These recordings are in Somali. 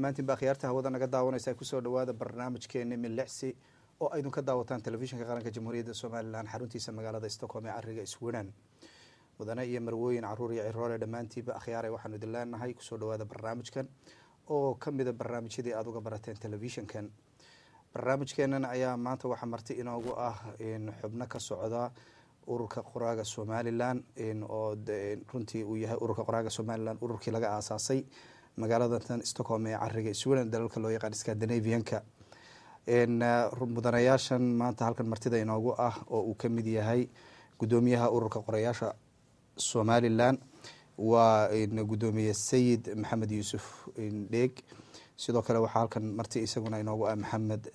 Dhammaantiin baa khiyaarta hawada naga daawanaysa, kusoo dhawaada barnaamijkeena Milicsi oo aydun ka daawataan Telefishinka Qaranka Jamhuuriyadda Somalilan, xaruntiisa magaalada Stockholm ee cariga Sweden. Mudane iyo marwooyin, caruur iyo ciroole, dhammaantiinba akhyaaray, waxaanu idin leenahay kusoo dhawaada barnaamijkan oo kamida barnaamijyadii aada uga barateen telefishinkan. Barnaamijkeenan ayaa maanta waxaa marti inoogu ah xubno ka socda Ururka Qoraaga Somalilan, oo runtii uu yahay Ururka Qoraaga Somalilan ururkii laga aasaasay magaalada tan Stockholm ee cariga Sweden, dalalka loo yaqaan Scandinavianka. Mudanayaashan maanta halkan martida inoogu ah oo uu kamid yahay guddoomiyaha Ururka Qorayaasha Somalilan, waa guddoomiye Sayid Maxamed Yuusuf Dheeg. Sidoo kale waxaa halkan marti isaguna inoogu ah Maxamed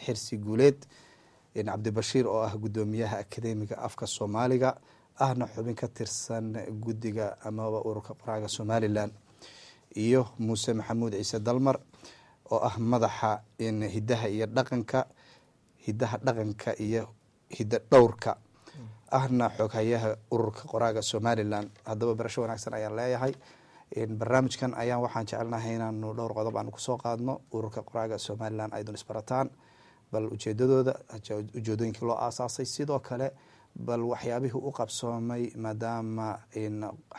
Xirsi Guuleed Cabdibashiir, oo ah guddoomiyaha Akademiga Afka Soomaaliga, ahna xubin ka tirsan guddiga amaba Ururka Qoraaga Somalilan, iyo Muuse Maxamuud Ciise Dalmar, oo ah madaxa hidaha iyo dhaqanka, hidaha dhaqanka iyo hidda dhowrka, ahna xoghayaha Ururka Qoraaga Somalilan. Haddaba barasho wanaagsan ayaan leeyahay. Barnaamijkan ayaan waxaan jecelnahay inaanu dhowr qodob aanu kusoo qaadno. Ururka Qoraaga Somalilan aydun isbarataan, bal ujeedadooda, ujeedooyinkii loo aasaasay, sidoo kale bal waxyaabihii u qabsoomay, maadaama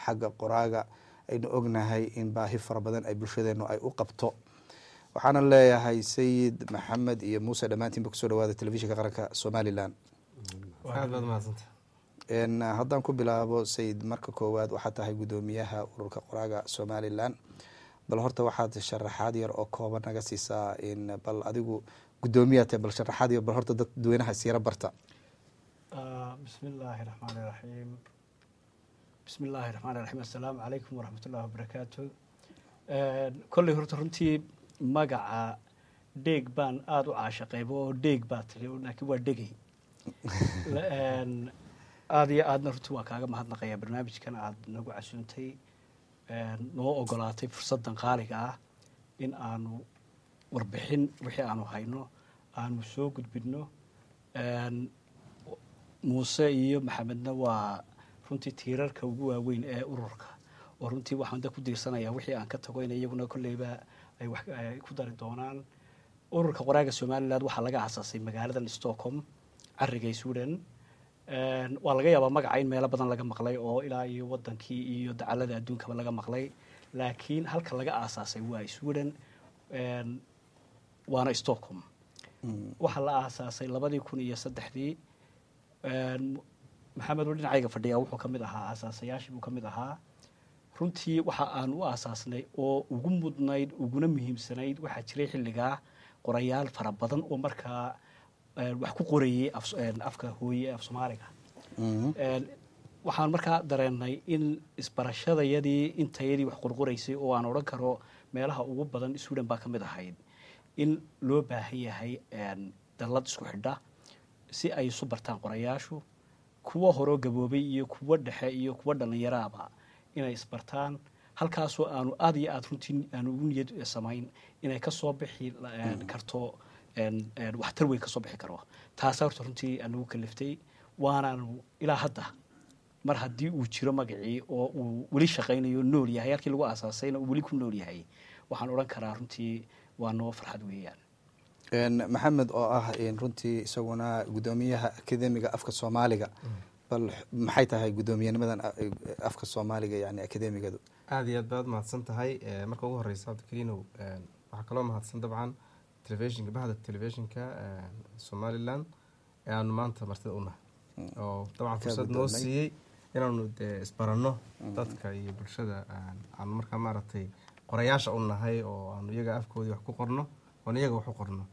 xagga qoraaga aynu ognahay in baahi fara badan ay bulshadeenu ay u qabto. Waxaana leeyahay Sayid Maxamed iyo Muuse, dhammaantiinba kusoo dhawaada Telefishinka Qaranka Somalilan. Aad baad mahadsanta. Haddaan ku bilaabo Sayid, marka koowaad waxaad tahay guddoomiyaha Ururka Qoraaga Somalilan. Bal horta waxaad sharaxaad yar oo kooban naga siisaa, bal adigu guddoomiyaa tahay, bal sharaxaad yar bal horta dadweynaha isyara barta. Bismi illaahi raxmaani raxiim, bismi illaahi raxmaani raxiim. Assalaamu calaykum waraxmat ullahi wabarakaatu. Kolley horta runtii magaca Dheeg baan aada u caashaqeyba, oo Dheeg baa tiri, laakiin waa Dhegey. Aada iyo aadna runtii waa kaaga mahadnaqayaa barnaamijkan aada nagu casuuntay, noo ogolaatay fursaddan qaaliga ah in aanu warbixin wixii aanu hayno aanu soo gudbinno. Muuse iyo Maxamedna waa runtii tiirarka ugu waaweyn ee ururka, oo runtii waxaan da ku diirsanayaa wixii aan ka tago in iyaguna kolleyba ay wax ku dari doonaan. Ururka Qoraaga Somaliland waxaa laga aasaasay magaaladan Stockholm, cariga Sweden. Waa laga yaabaa magaca in meelo badan laga maqlay, oo ilaa iyo wadankii iyo dacalada adduunkaba laga maqlay, laakiin halka laga aasaasay waa Sweden, waana Stockholm. Waxaa la aasaasay 2003-dii. Maxamed oo dhinacayga fadhiyaa wuxuu ka mid ahaa aasaasayaashii buu ka mid ahaa. Runtii waxa aan u aasaasnay oo ugu mudnayd uguna muhiimsanayd, waxaa jiray xilligaa qorayaal fara badan oo markaa wax ku qorayay afka hooye, af Soomaaliga. Waxaan markaa dareennay in isbarashadayadii intayadii wax qorqoraysay, oo aan odhan karo meelaha ugu badan Sweden baa ka mid ahayd, in loo baahan yahay dallad isku xidha si ay isu bartaan qorayaashu, kuwa horoo gaboobay iyo kuwa dhexe iyo kuwa dhallinyaraaba inay isbartaan. Halkaasoo aanu aada iyo aada runtii aanu ugu niyad samayn inay kasoo bixi karto waxtar weyn kasoo bixi karo. Taasaa horta runtii aanagu kaliftay, waanaanu ilaa hadda mar haddii uu jiro magacii oo uu weli shaqaynayo, nool yahay, halkii lagu aasaasayna uu weli ku nool yahay, waxaan odhan karaa runtii waa noo farxad weeyaan. Maxamed oo ah runtii isaguna guddoomiyaha Akademiga Afka Soomaaliga, bal maxay tahay guddoomiyennimadan afka Soomaaliga, yani akademigadu? Aada iyo aad baad mahadsan tahay marka ugu horeysa, Cabdikariinow. Waxaa kaloo mahadsan dabcan telefishinka, bahda telefishinka Somaliland ee aanu maanta martida u nahay, oo dabcan fursad noo siiyey inaanu dee isbaranno dadka iyo bulshada aanu markaa maaragtay qorayaasha u nahay, oo aanu iyaga afkoodii wax ku qorno, oon iyaga wax u qorno.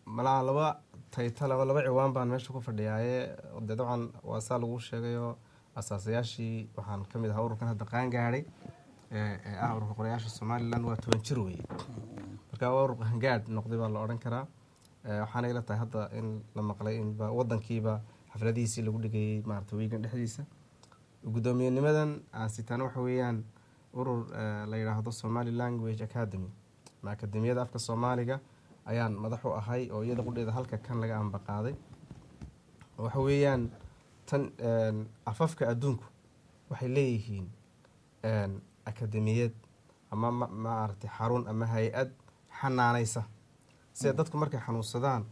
Malaa laba title ama laba ciwaan baan meesha ku fadhiyaaye. Dee dabcan waa saa lagu sheegayoo, asaasayaashii waxaan ka mid ahaa ururkan hadda qaan gaadhay ee ah Ururka Qorayaasha Somaliland. Waa 10 jir weye, marka waa urur qaangaadh noqday baa la odhan karaa. Waxaana ila tahay hadda in la maqlay inba wadankiiba xafladihiisii lagu dhigayay maarata wiigan dhexdiisa. Guddoomiyennimadan aan sitaan waxa weeyaan urur la yidhaahdo Somali Language Academy ama Akademiyada Afka Soomaaliga ayaan madax u ahay, oo iyada qudheeda halka kan laga ambaqaaday. Waxa weeyaan tan afafka adduunku waxay leeyihiin akademiyad Ama maaragtay xarun ama hay-ad xanaanaysa, sida dadku markay xanuunsadaan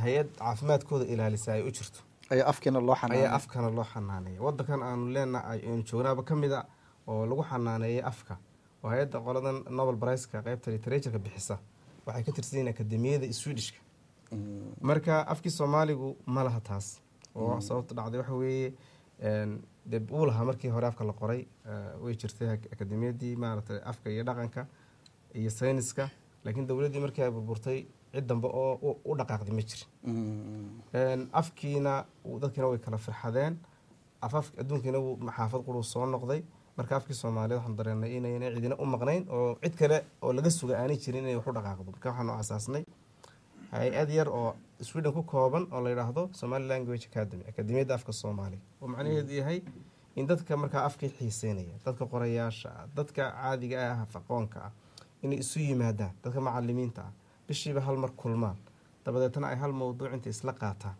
hay-ad caafimaadkooda ilaalisa ay u jirto, ayaa afkiina loo xanaanay, ayaa afkana loo xanaaneeya. Wadankan aanu leenahay aynu joognaaba ka mid a oo lagu xanaaneeyay afka, oo hay-adda qoladan Nobel Prize-ka qeybta literatureka bixisa waxay ka tirsan yihiin akademiyada Swedishka. Marka afkii Soomaaligu ma laha taas, oo sababta dhacday waxa weeye, dee uu lahaa markii hore afka la qoray, way jirtay akademiyadii maaragtay afka iyo dhaqanka iyo sayniska, laakiin dowladdii markii ay burburtay cid dambe oo u dhaqaaqday ma jirin. Afkiina dadkiina way kala firxadeen, afaf adduunkiina wuu maxaafad quruu soo noqday. Marka afkii Soomaaliyeed waxaan dareenay inayna cidina u maqnayn oo cid kale oo laga suga aanay jirin inay wax u dhaqaaqdo. Marka waxaanu asaasnay hay-ad yar oo Sweden ku kooban oo la yidhaahdo Somali Language Academy, akademiyadda afka Soomaaliga, oo macnaheedu yahay in dadka markaa afkii xiiseynaya, dadka qorayaasha ah, dadka caadiga ah, aqoonka ah, inay isu yimaadaan, dadka macalimiinta ah, bishiiba hal mar kulmaan, dabadeetna ay hal mawduuc inta isla qaataan,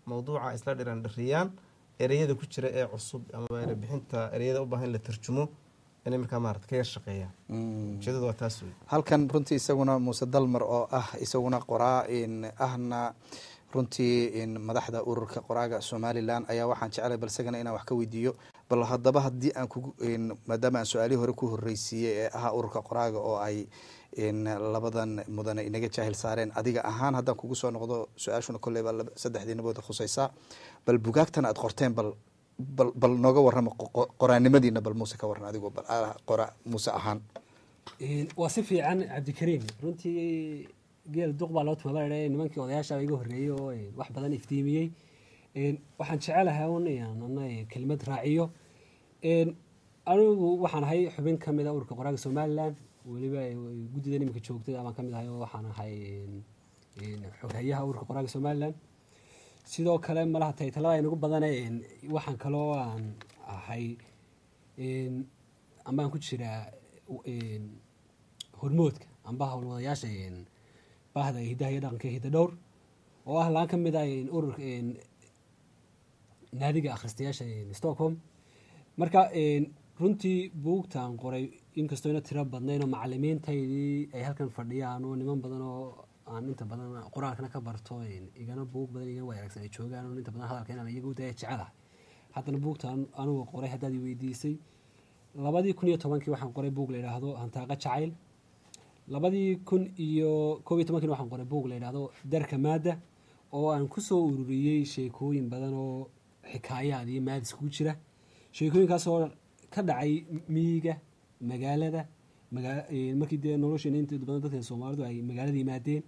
mawduuca isla dhiran dhiriyaan, ereyada ku jira ee cusub ama bixinta ereyada u baahan in la tarjumo inay markaa maarata ka yar shaqeeyaan. Ujeedadu waa taas wey. Halkan runtii isaguna Muuse Dalmar oo ah isaguna qoraa ahna runtii madaxda ururka qoraaga Somalilan ayaa waxaan jecelay bal isagana inaan wax ka weydiiyo. Bal haddaba haddii aan kugu, maadaama aan su-aalihii hore ku horreysiiyey ee ahaa ururka qoraaga oo ay labadan mudane inaga jaahil saareen, adiga ahaan haddaan kugu soo noqdo su-aashuna kolley baa saddexdiinabooda khuseysaa. Bal bugaagtan aad qorteen bal nooga warrama qoraanimadiina. Bal Muuse ka warran adigoo bal qora Muuse ahaan. Waa si fiican, Cabdikariim. Runtii geel duq baa loo tumabalaa, nimankii odayaasha iga horreeyey oo wax badan iftiimiyey. Waxaan jecelahay un inaan ana kelimad raaciyo. Anigu waxaan ahay xubin ka mid a ururka qoraaga Somaliland, weliba guddidan iminka joogtay baan ka mid ahay, oo waxaan ahay xoghayaha ururka qoraaga Somaliland. Sidoo kale malaha taytalada inagu badane, waxaan kaloo aan ahay ambaan ku jiraa hormoodka amba howlwadayaasha bahda hiddaha iyo dhaqanka Hidda Dhowr, oo ah laan ka mid ah ururka naadiga akhristayaasha Stockholm. Marka runtii buugtaan qoray, inkastoo ina tiro badnayn oo macalimiintaydii ay halkan fadhiyaan oo niman badan oo aan inta badan qoraalkana ka barto, igana buug badan, igana waay aragsan ay joogaan, oo inta badan hadalka inaan iyaga u daya jecelahay, haddana buugtaan anigu qoray haddaad i weydiisay, 2010-kii waxaan qoray buug la yidhaahdo Hantaaqa Jacayl. 2011-kiina waxaan qoray buug la yidhaahdo Darka Maada, oo aan kusoo ururiyey sheekooyin badan oo xikaayaad iyo maadis kugu jira, sheekooyinkaasoo ka dhacay miyiga, magaalada, markii dee nolosheena inta badan dadkan Soomaalidu ay magaalada yimaadeen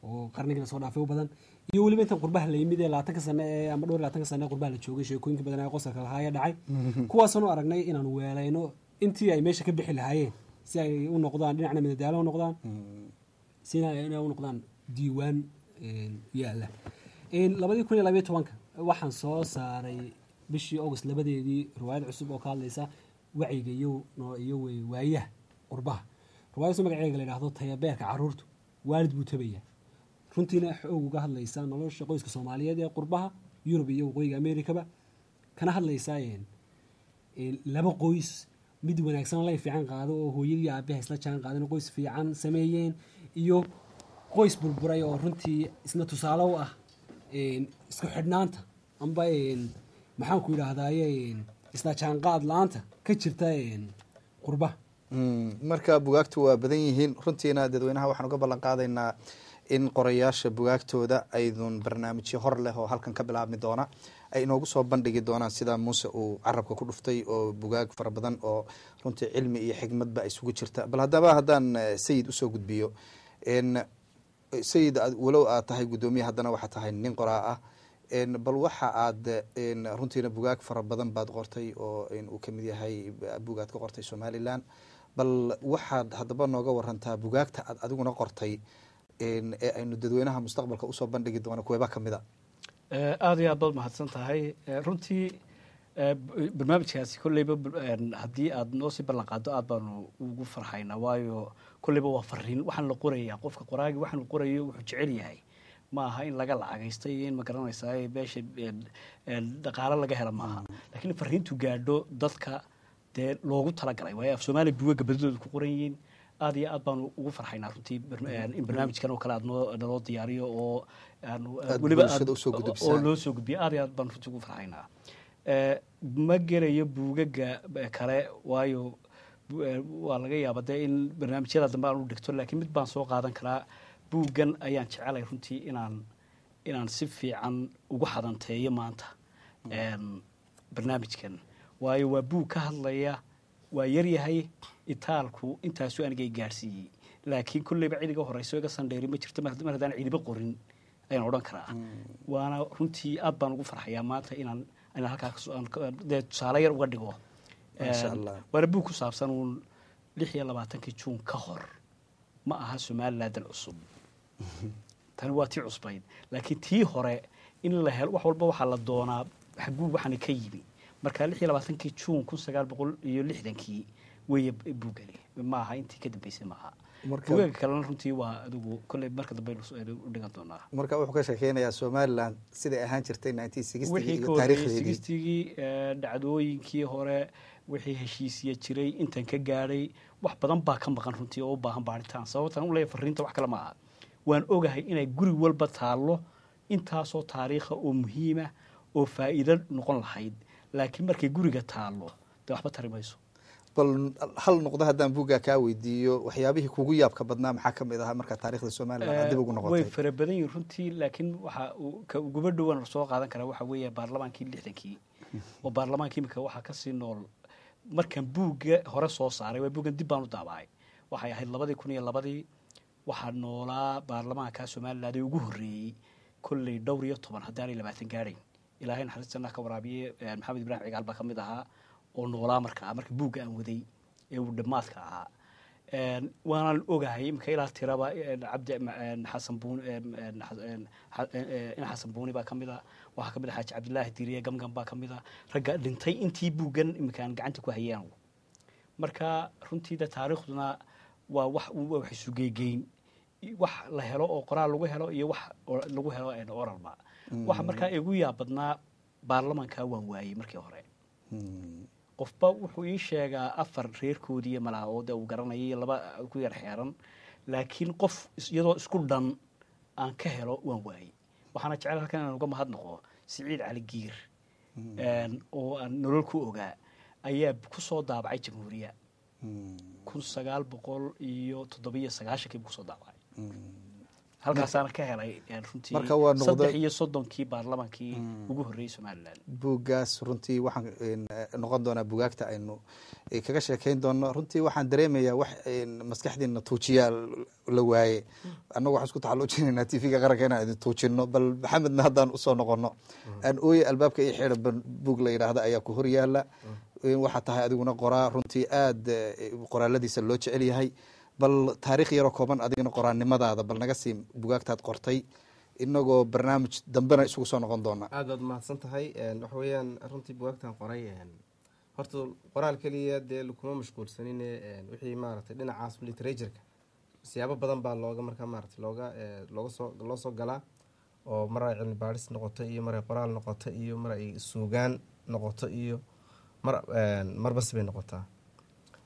oo qarnigii lasoo dhaafay u badan, iyo weliba intan qurbaha la yimid ee 20-ka sane ee ama dhowr iyo 20-ka sane ee qurbaha la joogay, sheekooyinka badan ee qosolka lahaa ee dhacay, kuwaasoonu aragnay inaanu weelayno intii ay meesha ka bixi lahaayeen, si ay u noqdaan dhinacna madadaalo u noqdaan, sina inay u noqdaan diiwaan yaala. 2012-ka waxaan soo saaray bishii August 2-deedii riwaayad cusub oo ka hadlaysa wacyiga iyo waayaha qurbaha, riwaayadaasoo magaceega la yidhaahdo Tayabeerka Caruurtu Waalid Buu Tabaya, runtiina xoog uga hadlaysa nolosha qoyska Soomaaliyeed ee qurbaha Yurub iyo waqooyiga Americaba, kana hadlaysa laba qoys, mid wanaagsan lay fiican qaado oo hooyadii aabaha isla jaan qaadan oo qoys fiican sameeyeen, iyo qoys burburay oo runtii isna tusaale u ah isku xidhnaanta amba maxaan ku yidhaahdaaye isla jaanqaad la-aanta ka jirta qurbaha. Marka bugaagtu waa badan yihiin. Runtiina dadweynaha waxaan uga ballan qaadaynaa in qorayaasha bugaagtooda aydun barnaamijyo hor leh oo halkan ka bilaabmi doona ay inoogu soo bandhigi doonaan, sida Muuse uu carabka ku dhuftay, oo bugaag fara badan oo runtii cilmi iyo xikmadba isugu jirta. Bal haddaba haddaan Sayid usoo gudbiyo, Sayid, walow aad tahay guddoomiye, haddana waxaa tahay nin qoraa ah. Bal waxa aad runtiina bugaag fara badan baad qortay oo uu kamid yahay buug aad ka qortay Somaliland. Bal waxaad haddaba nooga warantaa bugaagta aad adiguna qortay ee aynu dadweynaha mustaqbalka usoo bandhigi doono, kuweebaa kamid a? Aada iyo aad baad mahadsan tahay. Runtii barnaamijkaasi kolleyba haddii aad noo sii ballan qaado aad baanu ugu farxaynaa, waayo kolleyba waa fariin waxaan la qorayaa. Qofka qoraagi waxaan qorayo wuxuu jecel yahay ma aha in laga lacagaystay iyo in ma garanaysaa beesha dhaqaale laga hela maaha, laakiin fariintu gaadho dadka. Dee loogu talagalay, waayo af Soomaaliya buugaga badidooda ku qoran yihiin. Aad iyo aad baanu ugu farxaynaa runtii in barnaamijkan oo kale aad noo naloo diyaariyo oo aanu Aad weliba bulshada usoo gudubsaan. Oo loo soo gudbiyo. Aad iyo aad baan runtii ugu farxaynaa. Ma gelayo buugaga kale, waayo waa laga yaaba dee in barnaamijyada dambe aan u dhigto, laakiin mid baan soo qaadan karaa. Buuggan ayaan jecelay runtii inaan si fiican ugu xadanteeyo maanta barnaamijkan, waayo waa buug ka hadlaya. Waa yaryahay itaalku intaasu aniga i gaadhsiiyey, laakiin kolleyba cid iga horeyso iga sandheeri ma jirto. Mar haddaan cidiba qorin ayaan odhan karaa. Waana runtii aad baan ugu farxayaa maanta inaan halkaa dee tusaale yar uga dhigo. Masha Allah. Waana buug ku saabsan uun 26-kii Juun ka hor. Ma aha Somalilandan cusub, tani waa tii cusbayd, laakiin tii hore in la helo. Wax walba waxaa la doonaa xaguu waxaana ka yimi. Marka 26-kii Juun 1960-kii weeye buugani, ma aha intii ka dambeysay maaha. Buugaga kalena runtii waa adigu kolley marka dambe aynu u dhigan doonaa. Marka wuxuu ka sheekeynayaa Somaliland siday ahaan jirtay 1960 wixii iyo ka horreeyey taariikhdeedii. 60-gii, dhacdooyinkii hore, wixii heshiisiya jiray, intan ka gaadhay. Wax badan baa ka maqan runtii oo u baahan baaritaan. Sababtan u leeyahay fariinta wax kale ma aha, waan ogahay inay guri walba taallo intaasoo taariikha oo muhiima oo faa'iido noqon lahayd, laakiin markay guriga taallo dee waxba tari mayso. Bal hal noqdo haddaan buuggaa kaa weydiiyo, waxyaabihii kugu yaabka badnaa maxaa ka mid ahaa markaa taariikhda Somaliland aad dib ugu Way noqotay? fara badan yihiin runtii, laakiin waxa uu ka uguba dhowan soo qaadan karaa waxa weeye baarlamaankii 60-kii, oo baarlamaanka imika waxaa kasii nool. Markaan buugga hore soo saaray, waa buuggan dib baan u daabacay, waxay ahayd 2002-dii, waxaa noolaa baarlamaanka Somaliland ee ugu horreeyey kolley dhowr iyo toban, haddaanay 20 gaadhayn. Ilaahay naxariista jannaha ka waraabiye, Maxamed Ibraahim Cigaal baa ka mid ahaa oo noolaa markaa marka buugga aan waday ee uu dhammaadka ahaa. Waanaan ogahay imika ilaa tiraba Cabdi Xasan Buuni, in Xasan Buuni baa ka mid a, waxaa ka mid a Xaaji Cabdilaahi Diiriye Gamgam baa ka mid a ragga dhintay intii buuggan imika aan gacanta ku hayay anigu. Marka runtii de taariikhduna waa wax isu geegeyn, wax la helo oo qoraal lagu helo iyo wax lagu helo oralba. Waxa markaa igu yaab badnaa baarlamanka waan waayey markii hore. Qofba wuxuu ii sheegaa afar reerkoodii malaha oo dee uu garanayay iyo laba ku yar xeeran, laakiin qof iyadoo isku dhan aan ka helo waan waayey. Waxaana jecel halkan inaan uga mahadnaqo Siciid Cali Giir, oo aan nolol ku ogaa, ayaa ku soo daabacay Jamhuuriya 1997-kii buu kusoo daabacay. Halkaasaana ka helay runtii Marka waa noqday- 33-kii baarlamaankii ugu horreeyey Somaliland. Buuggaas runtii waxaan noqon doonaa bugaagta aynu kaga sheekeyn doono. Runtii waxaan dareemayaa wax maskaxdiina tuujiyaa la waaye. Annagu waxaan isku taxalluujinaynaa TV-ga qaranka inaan idin tuujino. Bal Maxamedna haddaan usoo noqono, aan ooye albaabka ii xidha buug la yidhaahda ayaa ku hor yaala. Waxaa tahay adiguna qoraa runtii aada qoraaladiisa loo jecel yahay. Bal taariikh yaroo kooban adigana qoraannimadaada bal naga sii, bugaagtaad qortay, inagoo barnaamij dambena isugu soo noqon doona. Aad baad mahadsan tahay. Waxa weeyaan runtii bugaagtan qoray, horta qoraal keliya dee lakuma mashquulsanine. Wixii maaragtay dhinacaas literatureka siyaabo badan baa looga markaa maaragtay looga soo loo soo galaa, oo mar ay cilmi baadhis noqoto iyo mar ay qoraal noqoto iyo mar ay suugaan noqoto iyo mar marbas bay noqotaa.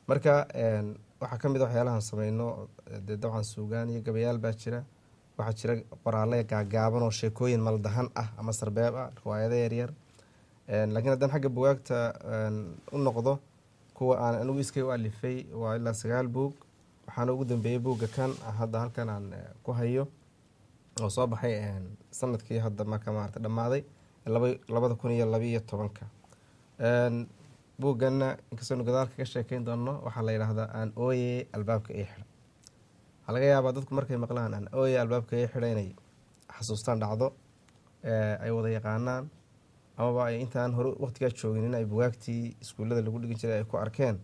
Marka waxaa ka mid a waxyaalahan sameyno dee dabcan suugaan iyo gabayaal baa jira. Waxaa jira qoraalle gaagaaban oo sheekooyin maldahan ah ama sarbeeb ah, riwaayado yaryar. Laakiin haddaan xagga bugaagta u noqdo, kuwa aan anigu iskay u alifay waa ilaa sagaal buug. Waxaana ugu dambeeyey buugga kan hadda halkan aan ku hayo oo soo baxay sanadkii hadda marka maarata dhammaaday 2012-ka. Buugganna inkastoo gadaal kaga sheekeyn doono, waxaa la yidhaahdaa Aan Ooye Albaabka Ii Xidha. Waxaa laga yaabaa dadku markay maqlaan "Aan ooye albaabka ii xidha" inay xasuustaan dhacdo ay wada yaqaanaan, amaba ay intaan hore waqtigaa joogin in ay bugaagtii iskuullada lagu dhigin jiray ay ku arkeen,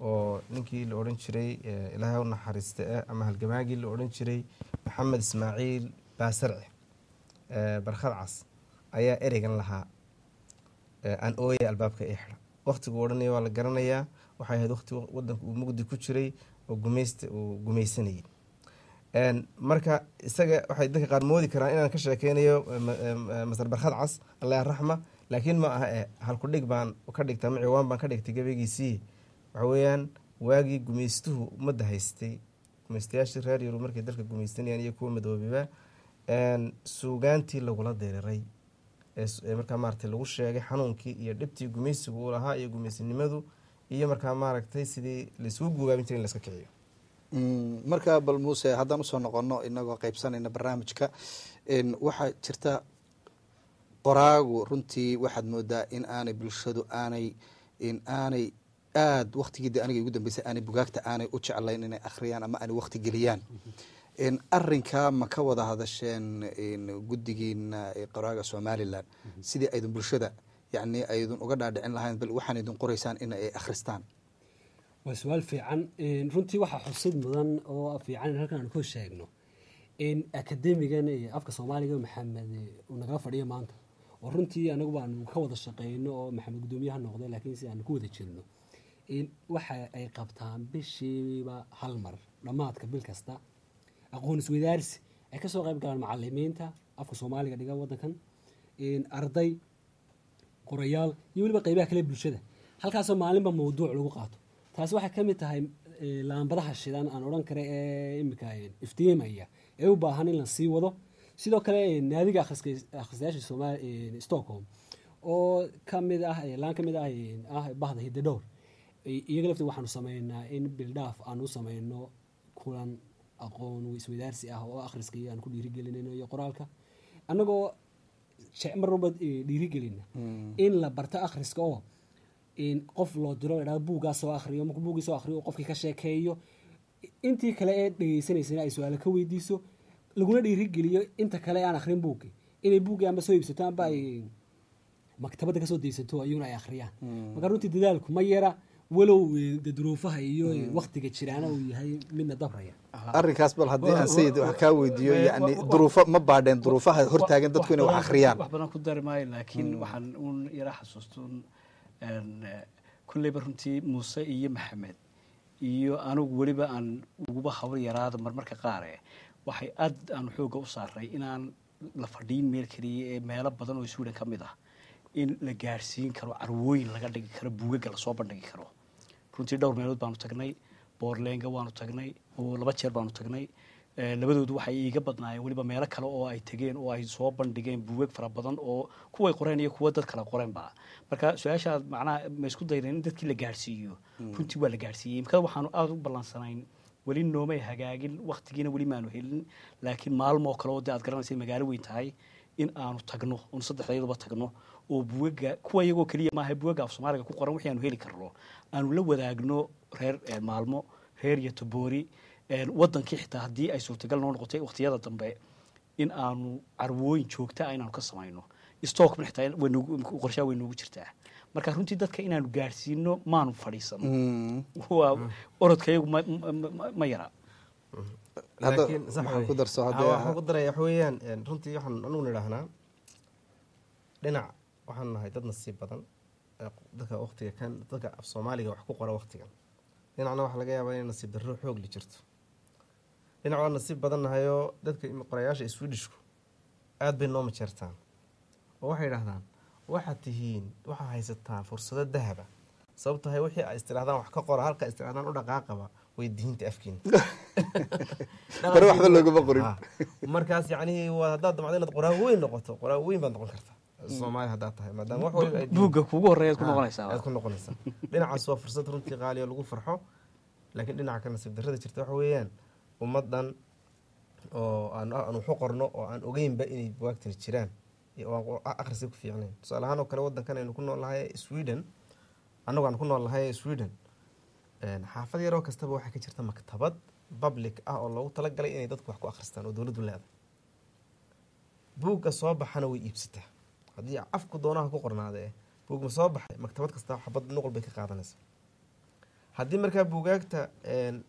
oo ninkii la odhan jiray, Ilaahay u naxariista ama halgamaagii la odhan jiray Maxamed Ismaaciil Baasarci, Barkhad Cas, ayaa ereygan lahaa, "Aan ooye albaabka ii xidha". Waqtigu odhanaya waa la garanayaa, waxay ahayd waqti wadanka uu mugdi ku jiray oo gumaysta uu gumaysanayay. Marka isaga waxay dadka qaar moodi karaan inaan ka sheekeynayo masar Barkhad Cas, Allah raxma, laakiin ma aha. Halku dhig baan ka dhigtay ama ciwaan baan ka dhigtay gabaygiisii. Waxa weeyaan waagii gumaystuhu ummadda haystay, gumaystayaashii reer Yurub markay dalka gumaystanayaan iyo kuwa madoobiba, suugaantii lagula diriray ee markaa maaragtay lagu sheegay xanuunkii iyo dhibtii gumaysigu uu lahaa iyo gumaysinimadu iyo markaa maaragtay sidii laisugu guubaabin jiray in la iska kiciyo. Marka bal Muuse, haddaan usoo noqono inagoo qaybsanayna barnaamijka, waxaa jirta qoraagu runtii waxaad moodaa in aanay bulshadu aanay in aanay aada waktigii de aniga igu dambeysay aanay bugaagta aanay u jeclayn inay akhriyaan ama aanay wakti geliyaan. Arrinkaa ma ka wada hadasheen guddigiina qoraaga Somaliland sidii aydun bulshada yacni aydun uga dhaadhicin lahayn bal waxaan idin qoraysaan in ay akhristaan? Waa su-aal fiican. Runtii waxaa xusid mudan oo fiican in halkan aan ku sheegno in akademigan iyo afka Soomaaliga Maxamed uu nagala fadhiyo maanta, oo runtii anagu baanu ka wada shaqeyno oo Maxamed guddoomiyaha noqday, laakiin si aanu ku wada jirno in waxa ay qabtaan bishiiba hal mar dhammaadka bil kasta aqoon isweydaarsi ay kasoo qayb galaan macalimiinta afka Soomaaliga dhiga wadankan, arday, qorayaal iyo weliba qeybaha kale bulshada, halkaasoo maalinba mawduuc lagu qaato. Taasi waxay ka mid tahay laambadaha shidan aan odhan kara ee imika iftiimaya ee u baahan in la sii wado. Sidoo kale naadiga akhristayaasha Somaali Stockholm oo kamid ah laan kamid ah bahda Hidadhowr, iyaga lafti waxaanu sameynaa in bildhaaf aanu sameyno kulan aqoon isweydaarsi ah oo akhriska iyo aan ku dhiirigelinayno iyo qoraalka, annagoo mar walba dhiirigelina in la barto akhriska oo in qof loo diro la idhahdo buuggaa soo akhriyo, markuu buuggii soo akhriyo qofkii ka sheekeeyo, intii kale ee dhegeysanaysana ay su-aalo ka weydiiso, laguna dhiirigeliyo inta kale aan akhrin buuggii inay buuggii amba soo iibsato amba ay maktabadda kasoo deysato iyaguna ay akhriyaan. Marka runtii dadaalku ma yara, walow de duruufaha iyo waktiga jiraana uu yahay midna dabraya. Arrinkaas bal haddii aan Sayid wax kaa weydiiyo, yacni duruufo ma baadheen duruufaha hortaagan dadku inay wax akhriyaan? Wax badan ku dari maayo, laakiin waxaan uun yara xasuustuun kulleyba runtii Muuse iyo Maxamed iyo anigu weliba aan uguba hawl yaraada marmarka qaare, waxay aad aanu xoogga u saaray inaan la fadhiin meel keliya ee meelo badan oo Sweden ka mid ah in la gaadhsiin karo, carwooyin laga dhigi karo, buugaga lasoo bandhigi karo. Runtii dhowr meelood baanu tagnay, Boorlenga waanu tagnay oo 2 jeer baanu tagnay. Labadoodu waxay iiga badnaayeen weliba meelo kale oo ay tegeen oo ay soo bandhigeen buugag fara badan oo kuway qoreen iyo kuwa dad kale qoreenba. Marka su-aashaad macnaha ma isku daydeen in dadkii la gaadhsiiyo? Runtii waa la gaadhsiiyey. Imkada waxaanu aada u ballansanayn, weli noomay hagaagin, waktigiina weli maanu helin, laakiin maalmoo kale oo dee aad garanaysa magaalo weyn tahay in aanu tagno oonu saddexdayaduba tagno oo buugaga kuwa iyagoo keliya maaha, buugaga af Soomaaliga ku qoran wixii aanu heli karno aanu la wadaagno reer Maalmo, reer Yotoboori, wadankii xitaa haddii ay suurtagal noo noqotay waqtiyada dambe in aanu carwooyin joogta ah inaanu ka samayno. Stockman xitaa qorshaha way noogu jirtaa. Marka runtii dadka inaanu gaadhsiino maanu fadhiisano, waa orodka iyagu ma yara. Laakiin sax maxaa wey. ku darso haddee? Waxaan ku daraya waxa weeyaan, runtii waxaan anugu nidhaahnaa dhinac waxaan nahay dad nasiib badan ee dadka waqtiga kan dadka af Soomaaliga wax ku qora waqtigan, dhinacna waxaa laga yaabaa inay nasiib darro xoog li jirto. Dhinac waa nasiib badan nahayoo dadka qorayaasha Swedishku aad bay noo majeertaan oo waxay idhahdaan waxaad tihiin, waxaa haysataan fursado dahaba, sababtahay wixii ay istirahdaan wax ka qora, halka istirahdaan u dhaqaaqaba way diinta afkiina. Hore waxba loogama qorin. Markaas yacnihii waa haddaad damcdo inaad qoraa weyn noqoto, qoraa weyn baad noqon kartaa Soomaali haddaad tahay, maadaama wax waliba ay diin- Buugga kuugu horreeyaad ku noqonaysaa. Aad ku noqonaysaa. Dhinacaas waa fursad runtii qaali oo lagu farxo, laakiin dhinaca kale nasiib darrada jirta waxa weeyaan ummaddan oo aan waxu qorno oo aan ogeynba inay bugaagtani jiraan iyo oo aan akhriska ku fiicnayn. Tusaale ahaan oo kale wadankan aynu ku nool nahay Sweden, annagu aan ku nool nahay Sweden, xaafad yaroo kastaba waxaa ka jirta maktabad public ah oo loogu talagalay inay dadku wax ku akhristaan oo dowladdu leedahay. Buugga soo baxana way iibsataa, haddii afku doonaha ku qornaadee buug ma soo baxay, maktabad kasta xabad nuqul bay ka qaadanaysaa. Haddii markaa buugaagta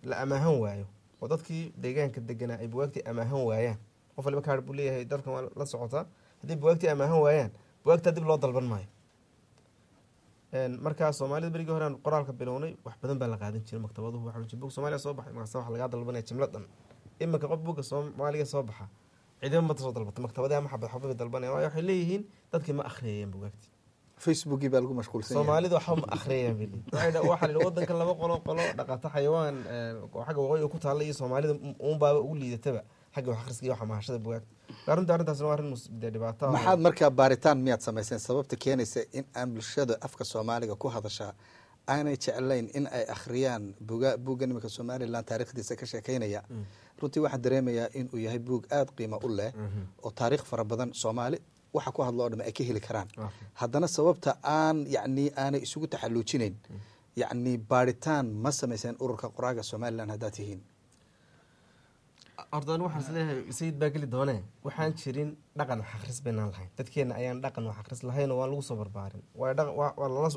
la amaahan waayo oo dadkii deegaanka deganaa ay bugaagtii amaahan waayaan, qof waliba kaar buu leeyahay dalkan waa la socotaa, haddii bugaagtii amaahan waayaan bugaagtaa dib loo dalban maayo. Markaa Soomaalida berigii hore aan qoraalka bilownay wax badan baa la qaadan jiray maktabaduhu, waxa la buug Soomaaliya soo baxay markaas waxa lagaa dalbanaya jimlad dhan. Iminka qof buugga Soomaaliga soo baxa cidina ma soo dalbato, maktabadaha ma xabad xabad bay dalbanayaan, waayo waxay leeyihiin dadkii ma akhriyayeen bugaagtii. Facebookii baa lagu mashquulsan yahay. Soomaalida waxba ma akhriyayaan bili. Waxaa la yidhi wadanka laba qolo dhaqata xayawaan oo xagga waqooyiga ku taalla iyo Soomaalida uunbaaba ugu liidataba xagga wax akhriska iyo wax mahashada bugaagta. Arrinta arrintaasna waa arrin dee dhibaato ah. Maxaad markaa baaritaan miyaad samayseen sababta keenaysa in aan bulshada afka Soomaaliga ku hadashaa aanay jeclayn in ay akhriyaan buga buuggan imika Somaliland taariikhdiisa ka sheekeynaya? Runtii waxaan dareemayaa in uu yahay buug aada qiimo u leh oo taariikh fara badan Soomaali waxa ku hadla oo dham ay ka heli karaan. Haddana sababta aan yacni aanay isugu taxalluujinayn, yacni baaritaan ma samayseen ururka qoraaga Somaliland haddaad tihiin? Horta anigu waxaan isleeyahay, Sayid baa geli doonee, waxaan jirin dhaqan wax akhris baynaan lahayn. Dadkeena ayaan dhaqan wax akhris lahayn oo waan lagu soo barbaarin. Waa dhaqan,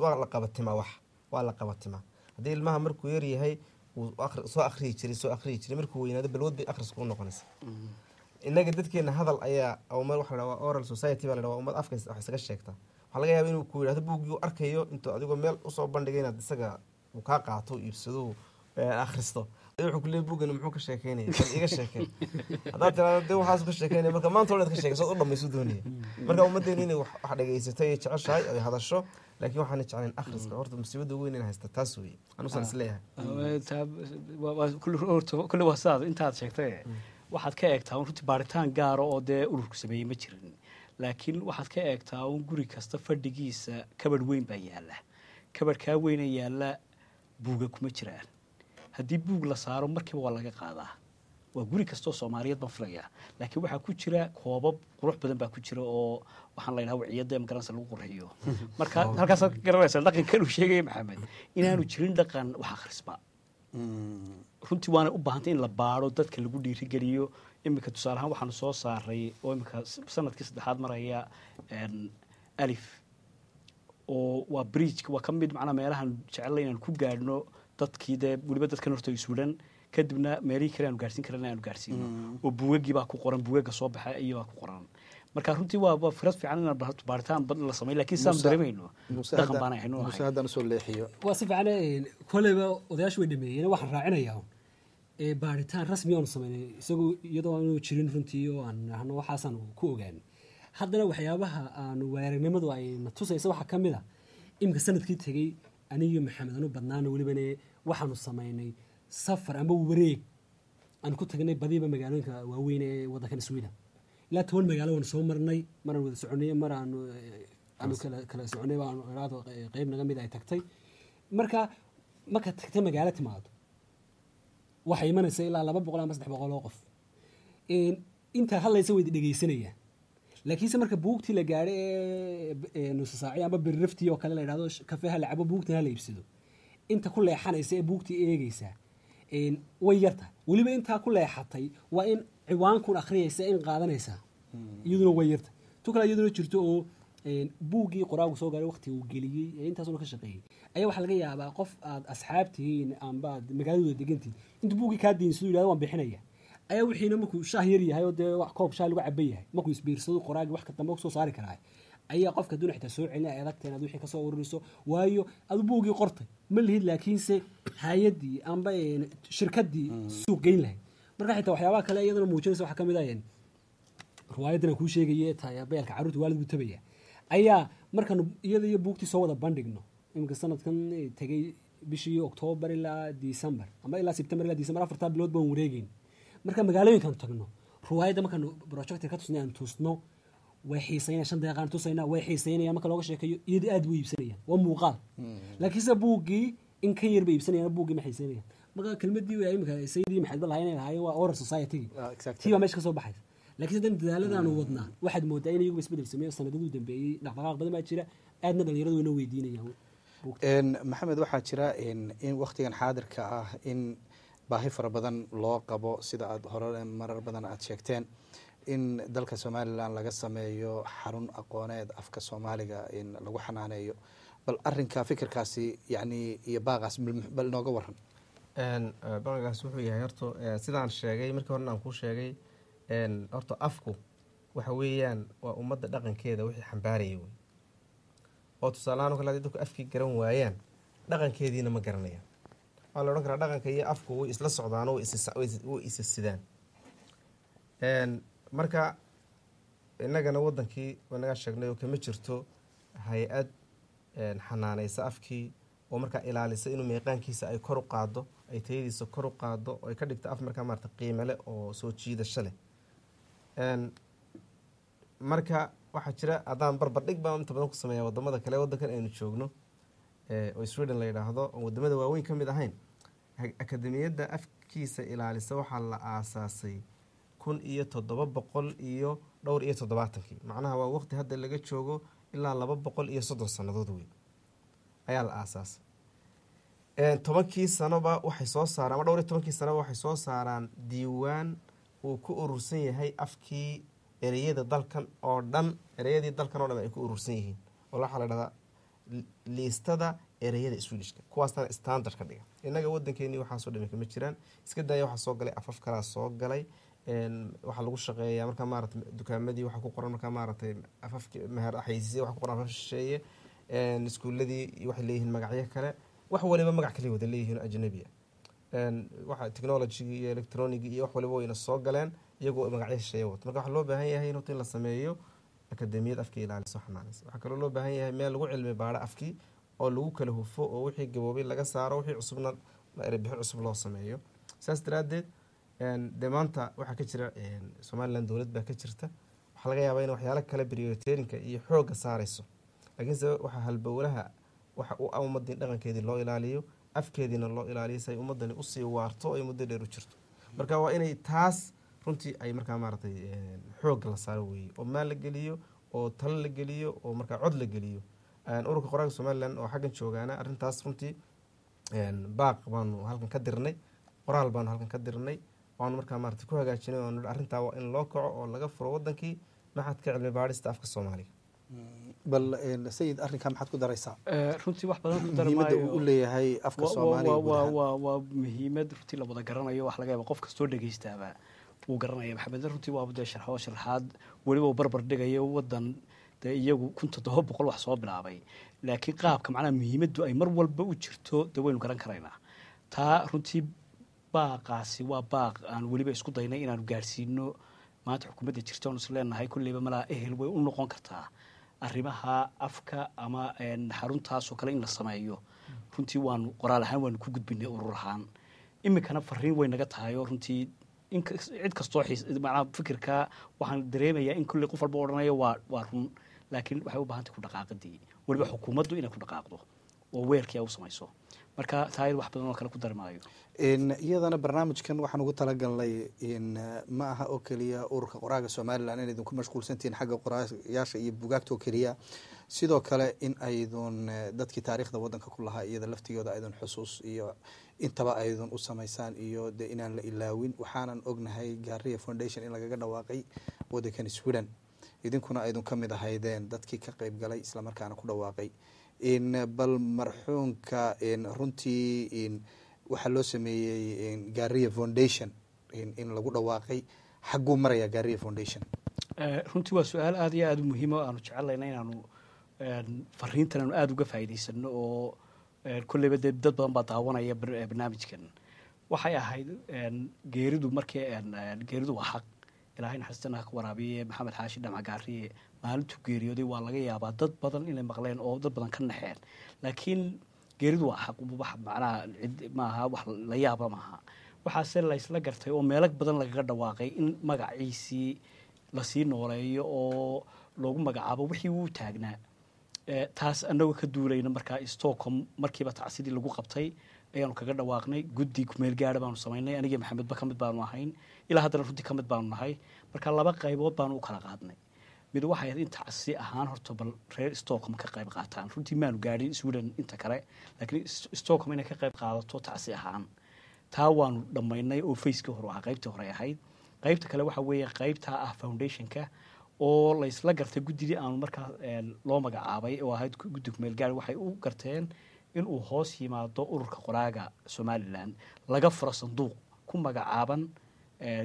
waa la qabatimaa, wax waa la qabatimaa. Haddii ilmaha markuu yar yahay uu soo akhriyi jiray, soo akhriyi jiray, markuu weynaado balwad bay akhrisku u noqonaysa. Innaga dadkeena hadal ayaa oo meel waxa la dhahaa waa oral society baa la dhahaa, waa ummad afka wax isaga sheegta. Waxaa laga yaabaa inuu ku yidhahdo buuggii uu arkayo intuu adigoo meel usoo bandhigay inaad isaga uu kaa qaato, uu iibsado, akhristo. Wuxuu ku leeyahay, "Buuggan muxuu ka sheekeynaya? Bal iga sheekee." Haddaad tiraahdo, "Dee waxaas ka sheekeynaya," marka maanta o dhan ka sheekay sood u dhamaysu doonaya. Marka ummaddeenu inay wax dhegaysato ay jeceshahay, ay hadasho, laakiin waxaana jeclayn akhriska. Horta musiibada ugu weyn in haysta taas weeye, anusaan isleeyahay. Kulli waa sidaad intaad sheegtay. Waxaad ka eegtaa un runtii baaritaan gaara oo dee ururku sameeyey ma jirin, laakiin waxaad ka eegtaa un guri kasta fadhigiisa kabadh weyn baa yaala. Kabadhkaa weyna yaala buuga kuma jiraan. Haddii buug la saaro markiiba waa laga qaadaa. Waa guri kastoo Soomaaliyeed baan filayaa. Laakiin waxaa ku jira koobab qurux badan baa ku jira oo waxaan la yidhaha waciyada magaranaysa lagu qurxiyo. Marka halkaasaad ka garanaysa dhaqankan uu sheegaya Maxamed inaanu jirin dhaqan wax akhrisba runtii. Waana u baahantay in la baaro, dadka lagu dhiirigeliyo. Iminka tusaale ahaan waxaanu soo saaray oo iminka sanadkii saddexaad maraya Alif, oo waa bridge, waa ka mid macnaa meelahan jecelnay inaan ku gaadhno dadkii, dee weliba dadkan horta Iswiidhan, kadibna meelihii kale aanu gaarsiin karana aanu gaarsiino, oo buugagii baa ku qoran, buugaga soo baxa iyo baa ku qoran. Marka runtii waa fikrad fiican inaan baaritaan badan la sameeyo, laakiin sidaan dareemayno dhaqan baan ahayno. Muuse, haddaan usoo leexiyo. Waa si fiican. Koleyba odayaashu way dhameeyeen. Waxaan raacinayaa un baaritaan rasmi oonu sameynay isagu iyadoo aanu jirin runtii oo aan nahno waxaasaan ku ogaan. Haddana waxyaabaha aanu waayaaragnimadu ay na tusaysa waxaa ka mid a iminka sanadkii tegey aniyo Maxamed anu badnaana welibane waxaanu sameynay safar amba wareeg aan ku tagnay badiba magaalooyinka waaweyn ee waddankan Sweden. Ilaa 10 magaalo waanu soo marnay, maraan wada soconay, mar aanu kala soconay, baanu iraado qeyb naga mid ay tagtay. Marka marka tagtay magaalo timaado waxay imanaysa ilaa 200 ama 300 oo qof. Intaa hadlaysa way dhegeysanayaan, laakiinse marka buugtii la gaadhay ee nusa saaci ama biriraftii oo kale la yidhahdo kafee ha la cabo, buugtan ha la iibsado, inta ku leexanaysa ee buugtii eegeysa way yartahay. Weliba intaa ku leexatay waa in ciwaankun akhriyaysa, in qaadanaysa iyaduna way yartahay. Tu kale iyaduna jirto oo buuggii qoraagu soo gaaray waqtiga uu geliyey ee intaasuna ka shaqeeyey ayaa waxaa laga yaabaa qof aad asxaab tihiin amba aad magaaladooda degantihiin intuu buuggii kaa deyn siduu yidhahdo waan bixinaya, ayaa wixiina markuu shaah yar yahay oo dee wax koob shaah lagu caban yahay markuu isbiirsado qoraagii wax ka dambe soo saari karaa ayaa qofka hadduna xitaa soo celin ay adagtahay inaad wixii kasoo ururiso, waayo adu buuggii qortay ma lihid, laakiinse hay-addii amba shirkaddii suuq geyn lahayd. Marka xitaa waxyaabaha kale iyadana muujinaysa waxaa ka mid ah riwaayadan aan kuu sheegaye tayabeelka carruurta waalid buu tabaya ayaa markaanu iyada iyo buugtii soo wada bandhigno iminka sanadkan tegey bishii Octoobar ilaa December ama ilaa September ilaa December, 4-taa bilood baan wareegeyn. Marka magaalooyinkan tagno riwaayadda markaanu projector ka tusnay aan tusno way xiisaynayaan. 5 daqiiqaan tusaynaa, way xiisaynayaan. Marka looga sheekeeyo iyada aad buu iibsanayaan, waa muuqaal. Laakiinse buuggii in ka yar bay iibsanayaan, buuggii ma xiisaynayaan. Marka kelmadii waa iminka Sayidii Maxamed ba lahayn inay lahaayeen waa oral society. Tii baa meesha ka soo baxaysa. Laakiin haddana dadaaladaanu wadnaa waxaad moodaa in iyaguba isbedel sameeyo. Sanadadii u dambeeyey dhaqdhaqaaq badan baa jira, aadna dhalinyaradu wayna weydiinayaan buugta. Maxamed, waxaa jira in waktigan xaadirka ah in baahi fara badan loo qabo, sida aad hore marar badan aad sheegteen, in dalka Somaliland laga sameeyo xarun aqooneed afka Soomaaliga in lagu xanaaneeyo. Bal arinka fikirkaasi yani iyo baaqaas bal nooga waran. Baaqagaas wuxuu yahay horta sidaan sheegay markii horena aan kuu sheegay, horta afku waxa weeyaan waa ummadda dhaqankeeda wixii xambaarayay wey. Oo tusaalahaan oo kale haddii dadku afkii garan waayaan dhaqankeediina ma garanayaan. Waxaa la odhan karaa dhaqanka iyo afku way isla socdaan oo way isa sidaan. Marka innagana wadankii wanagaa sheegnay oo kama jirto hay-ad Xanaanaysa afkii oo markaa ilaalisa inuu meeqaankiisa ay kor u qaado, ay tayadiisa kor u qaado oo ay ka dhigto af markaa maarata qiime leh oo soo jiidasho leh. Marka waxaa jira, haddaan barbardhig baan inta badan ku sameeya wadamada kale, wadankan aynu joogno oo Sweden la yidhaahdo, oo wadamada waaweyn ka mid ahayn, akademiyadda afkiisa ilaalisa waxaa la aasaasay 1774-kii. Macnaha waa waqti hadda laga joogo ilaa 230 sannadood wey ayaa la aasaasay. 10-kii sanoba waxay soo saaraan, ama dhowr iyo tobankii sanoba waxay soo saaraan diiwaan uu ku urursan yahay afkii, ereyada dalkan oo dhan, ereyadii dalkan oo dhan ay ku urursan yihiin, oo waxaa la dhahdaa liistada ereyada Swedishka, kuwaasna standard ka dhiga. Innaga wadankeennii waxaasoo dhami kama jiraan. Iska daaya, waxaa soo galay afaf kalaa soo galay. Waxaa lagu shaqeeyaa markaa maarata dukaamadii waxaa ku qoran markaa maaragtay afafki meher xayeysiisya waxaa ku qoran afaf shisheeye. Iskuuladii waxay leeyihiin magacyo kale, wax waliba magac kale wada leeyihiin oo ajnabi ah. Waxa technology iyo electronic iyo wax waliba wayna soo galeen iyagoo magacyo shisheeye wato. Marka waxaa loo baahan yahay in horta in la sameeyo akademiyad afkii ilaaliso, xanaanaysa. Waxaa kaloo loo baahan yahay meel lagu cilmi baaro afkii oo lagu kala hufo, oo wixii gaboobay laga saaro, wixii cusubna erebixin cusub loo sameeyo. Saas daraaddeed dee maanta waxaa ka jira Somaliland dowlad baa ka jirta. Waxaa laga yaabaa in waxyaalo kale prioriterinka iyo xoogga saarayso, laakiinse waxaa halbowlaha waxa u ah ummadii dhaqankeedii loo ilaaliyo, afkeediina loo ilaaliyo, si ay ummadani usii waarto, ay muddo dheer u jirto. Marka waa inay taas runtii ay markaa maaragtay xoogga la saaro weeye, oo maal la geliyo, oo talo la geliyo, oo markaa cod la geliyo. Ururka Qoraaga Somaliland oo xaggan joogaana arrintaas runtii baaq baanu halkan ka dirnay, qoraal baanu halkan ka dirnay, waanu markaa maaragtay ku hagaajinay, waanu nidhi arrintaa waa in loo kaco oo laga furo wadankii maxadka cilmi baadhista afka Soomaaliga. Bal Sayid, arrinkaa maxaad ku daraysaa? Runtii wax badan ku dari muhiimadda uu maayo. U leeyahay afka Soomaaliga guud ahaan. Waa muhiimad runtii la wada garanayo, wax laga yaaba qof kastoo dhegeystaaba wuu garanaya. Maxamed runtii waaba dee sharxo sharxaad weliba uu barbar dhigayo wadan dee iyagu 1700 wax soo bilaabay, laakiin qaabka macnaha muhiimaddu ay mar walba u jirto dee waynu garan karaynaa. Taa runtii baaqaasi waa baaq aan weliba isku daynay inaanu gaadhsiino maanta xukuumadda jirta, oonu is leenahay kulleyba malaa ehel way u noqon kartaa arrimaha afka ama xaruntaas oo kale in la sameeyo. Runtii waanu qoraal ahaan waanu ku gudbinay urur ahaan, iminkana fariin way naga tahay, oo runtii in cid kastoo xiis macnaha fikirka waxaan dareemayaa in kulley qof walba odhanayo waa run, laakiin waxay u baahan tahay ku dhaqaaqidii, weliba xukuumaddu inay ku dhaqaaqdo oo weelkii ay u samayso. Marka taa wax badan oo kale ku dari maayo. Iyadana barnaamijkan waxaan ugu talagalnay in ma aha oo keliya ururka qoraaga Somaliland in idinku mashquulsantihiin xagga qoraayaasha iyo bugaagta oo keliya, sidoo kale in aydun dadkii taariikhda wadanka ku lahaa iyada laftigooda aydun xusuus iyo intaba aydun u samaysaan, iyo dee inaan la ilaawin. Waxaanan ognahay Gaariya Foundation in lagaga dhawaaqay wadankan Sweden, idinkuna aydun ka mid ahaydeen dadkii ka qayb galay islamarkaana ku dhawaaqay. In bal marxuunka in runtii in waxaa loo sameeyey in Gaariya Foundation in lagu dhawaaqay, xagguu maraya Gaariya Foundation? Runtii waa su-aal aada iyo aada u muhiima oo aanu jecellayna inaanu fariintan aanu aada uga faa'iidaysano, oo kolleyba dee dad badan baa daawanaya barnaamijkan. Waxay ahayd geeridu markii geeridu waa xaq, Ilaahay naxariistana ha ka waraabiye Maxamed Xaashi Dhamac Gaariye. Maalintuu geeriyooday waa laga yaabaa dad badan inay maqleen oo dad badan ka naxeen, laakiin geeridu waa xaq, wax macnaha cid maaha, wax la yaaba maaha. Waxaase la isla gartay oo meelo badan lagaga dhawaaqay in magaciisii lasii nooleeyo oo loogu magacaabo wixii uu taagnaa. Taas anagoo ka duulayna markaa Stockholm markiiba tacsidii lagu qabtay ayaanu kaga dhawaaqnay. Guddi kumeel gaara baanu samaynay, anigii Maxamedba ka mid baanu ahayn, ilaa haddana runtii ka mid baanu nahay. Marka laba qaybood baanu u kala qaadnay. Mid waxay ahayd in tacsi ahaan horta bal reer Stockholm ka qayb qaataan. Runtii maanu gaadhin Sweden inta kale, laakiin Stockholm inay ka qayb qaadato tacsi ahaan, taa waanu dhammaynay oo facekii hore ahaa, qaybtii hore ahayd. Qaybta kale waxa weeye qaybtaa ah foundationka oo la isla gartay guddidii aanu markaa loo magacaabay oo ahayd guddi kumeel gaar, waxay u garteen inuu hoos yimaado ururka qoraaga Somaliland, laga furo sanduuq ku magacaaban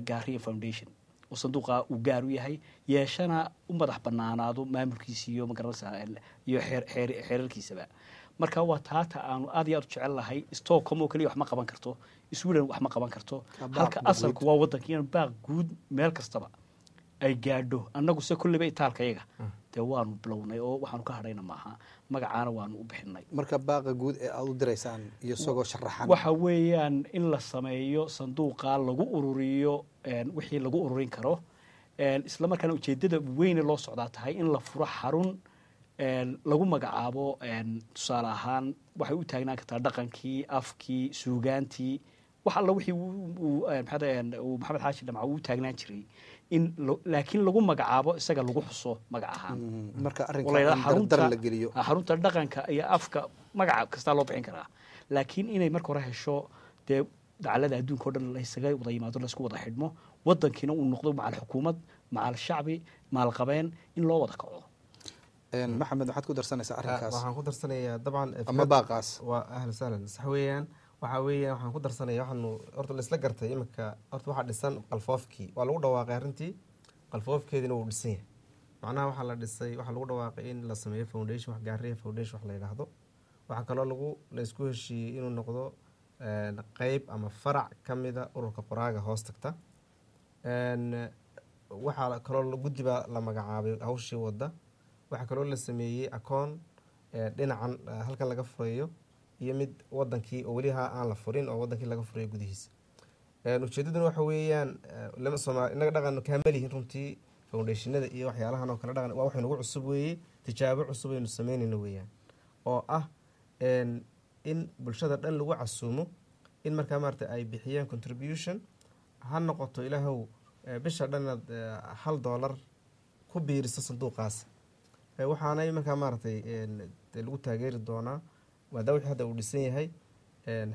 Gaariya Foundation, oo sanduuqa uu gaar u yahay, yeeshana u madax banaanaado maamulkiisa iyo magaranaysaa iyo xeerarkiisaba. Marka waa taata aanu aad iyo aad u jecel lahay. Stockholm oo keliya wax ma qaban karto, Sweden wax ma qaban karto. Baaq halka guud. Asalku waa wadanka in baaq guud meel kastaba ay gaadho, annagu se kulleyba itaalkayaga. Dee waanu bilownay oo waxaanu ka hadhayna maaha, magacaana waanu u bixinay. Marka baaqa guud ee aada u diraysaan iyo isagoo sharaxan? Waxa weeyaan in la sameeyo sanduuqa lagu ururiyo wixii lagu ururin karo, isla markaana ujeedada weyne loo socdaa tahay in la furo xarun lagu magacaabo, tusaale ahaan waxay u taagnaan kartaa dhaqankii, afkii, suugaantii, wax alla wixii uu Maxamed Xaashi Dhamca uu taagnaan jiray, in laakiin lagu magacaabo isaga, lagu xuso magac ahaan. Marka arrinka in dardar la geliyo. Xarunta dhaqanka iyo afka magaca kastaa loo bixin karaa, laakiin inay marka hore hesho dee dacalada adduunka o dhan laysaga wada yimaado, laysku wada xidhmo, wadankiina uu noqdo macal xukuumad, macal shacbi, maalqabeen, in loo wada kaco. Maxamed, waxaad ku darsanaysaa arrinkaas? Waxaan ku darsanayaa dabcan ama baaqaas. Waa ahlan sahlan, sax weeyaan. Waxaa weeyaan waxaan ku darsanaya, waxaanu horta la isla gartay iminka, horta waxaa dhisan qalfoofkii, waa lagu dhawaaqay arrintii, qalfoofkeediina wuu dhisan yahay. Macnaha waxaa la dhisay, waxaa lagu dhawaaqay in la sameeyo foundation, wax Gaariya Foundation wax la yidhaahdo. Waxaa kaloo lagu la isku heshiiyey inuu noqdo qeyb ama farac ka mida ururka qoraaga hoos tagta. Waxaa kaloo guddi baa la magacaabay hawshii wadda. Waxaa kaloo la sameeyey akoon dhinacan halkan laga furayo iyo mid wadankii oo weli ha aan la furin oo wadankii laga furayo gudihiisa. Ujeedaduna waxa weeyaan lama Sooma innaga dhaqan kaama lihin runtii foundationada iyo waxyaalahan oo kale. Dhaqan waa wax nagu cusub weeye, tijaabo cusub aynu sameynayno weeyaan, oo ah in bulshada dhan lagu casuumo in markaa maarata ay bixiyaan contribution, ha noqoto ilaahow bisha dhan inaad $1 ku biiriso sanduuqaas. Waxaanay markaa maaragtay lagu taageeri doonaa, maadaama wixii hadda uu dhisan yahay,